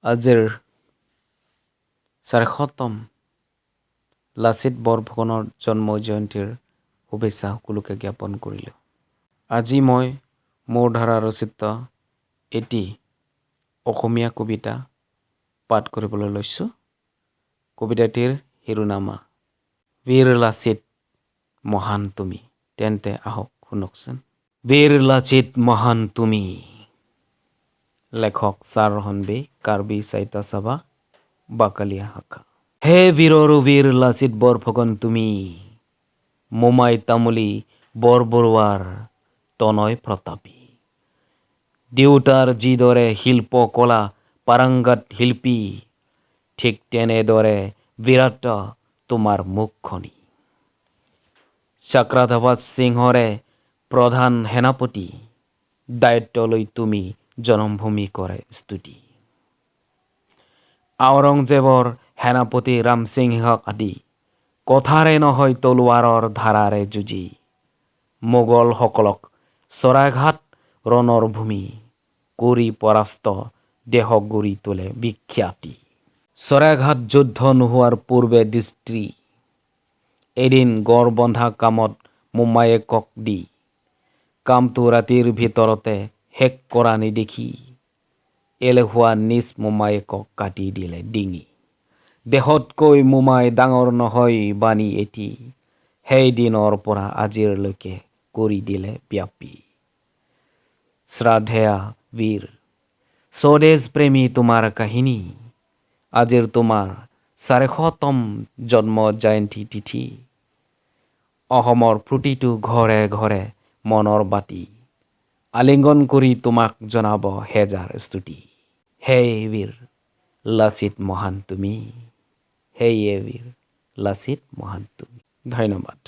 আজিৰ 400তম লাচিত বৰফুকনৰ জন্ম জয়ন্তীৰ শুভেচ্ছা সকলোকে জ্ঞাপন কৰিলোঁ। আজি মই মোৰ দ্বাৰা ৰচিত এটি অসমীয়া কবিতা পাঠ কৰিবলৈ লৈছোঁ। কবিতাটিৰ শিৰোনামা "বীৰ লাচিত মহান তুমি"। তেন্তে আহক, শুনকচোন। বীৰ লাচিত মহান তুমি। লেখক ছাৰ ৰহনবে, কাৰ্বি সাহিত্য সভা, বাকালিয়া শাখা। হে বীৰৰো বীৰ লাচিত বৰফুকন তুমি, মোমাই তামুলী বৰবৰুৱাৰ তনয় প্ৰতাপী। দেউতাৰ যিদৰে শিল্পকলা পাৰংগত শিল্পী, ঠিক তেনেদৰে বিৰাট তোমাৰ মুখখনি। চক্ৰধ্বজ সিংহৰে প্ৰধান সেনাপতি দায়িত্ব লৈ তুমি জনমভূমি কৰে স্তুতি। আওৰংজেবৰ সেনাপতি ৰামসিংহক আদি কথাৰে নহয়, তলোৱাৰৰ ধাৰাৰে যুঁজি মোগলসকলক শৰাইঘাট ৰণৰ ভূমি কৰি পৰাস্ত দেশক গঢ়ি তোলে বিখ্যাতি। শৰাইঘাট যুদ্ধ নোহোৱাৰ পূৰ্বে দৃষ্টি এদিন গড় বন্ধা কামত মোমায়েকক দি কামটো ৰাতিৰ ভিতৰতে শেষ কৰা নেদেখি এলেহুৱা নিজ মোমায়েকক কাটি দিলে ডিঙি। দেহতকৈ মোমাই ডাঙৰ নহয় বাণী এটি সেই দিনৰ পৰা আজিৰলৈকে কৰি দিলে ব্যাপী। শ্ৰদ্ধেয় বীৰ, স্বদেশ প্ৰেমী তোমাৰ কাহিনী। আজিৰ তোমাৰ 400তম জন্ম জয়ন্তী তিথি অসমৰ প্ৰতিটো ঘৰে ঘৰে মনৰ বাতি আলিংগন কৰি তোমাক জনাব হেজাৰ স্তুতি। হে বীৰ লাচিত মহান তুমি, হে বীৰ লাচিত মহান তুমি। ধন্যবাদ।